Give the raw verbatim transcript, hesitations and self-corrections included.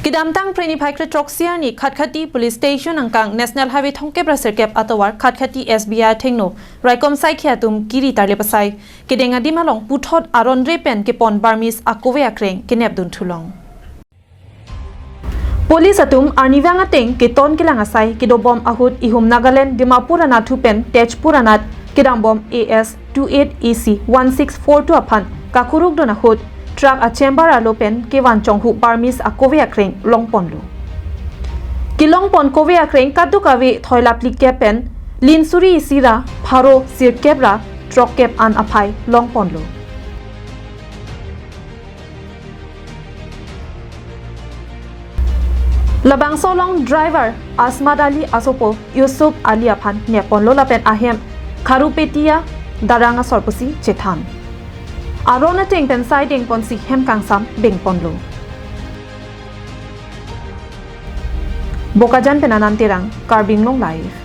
Kedamtang Phre niphai kre throksi arni Khatkhati Police Station angkang National Highway thomkep ra sirkep atovar Khatkhati S B I athengno raikom saikhi atum kiri tarle pasai kedeng adim along puthot aron re pen kepon Burmese akove akreng kenepdun thulong. Police atum arnivang ateng keton kelang asai kedobom ahut ihum Nagaland Dimapur anatthu pen Tezpur anat kedangbom A S two eight A C one six four two aphan kakurukdun ahut truck a-chamber alo pen kevan chonghu Burmese akove akreng longponlo. Kelongpon kove akreng kadokave thoilap likep pen linsuri isi ra pharo sirkep ra throkkep an aphai longponlo. Labangso along driver Asmat Ali asopo Yusuf Ali aphan nepponlo lapen ahem Kharupetia Darang asor pusi chethan. Aron ateng pen sai dengponsi hem kangsam bengponlo. Bokajan pen Anand Terang, Karbi Anglong Live.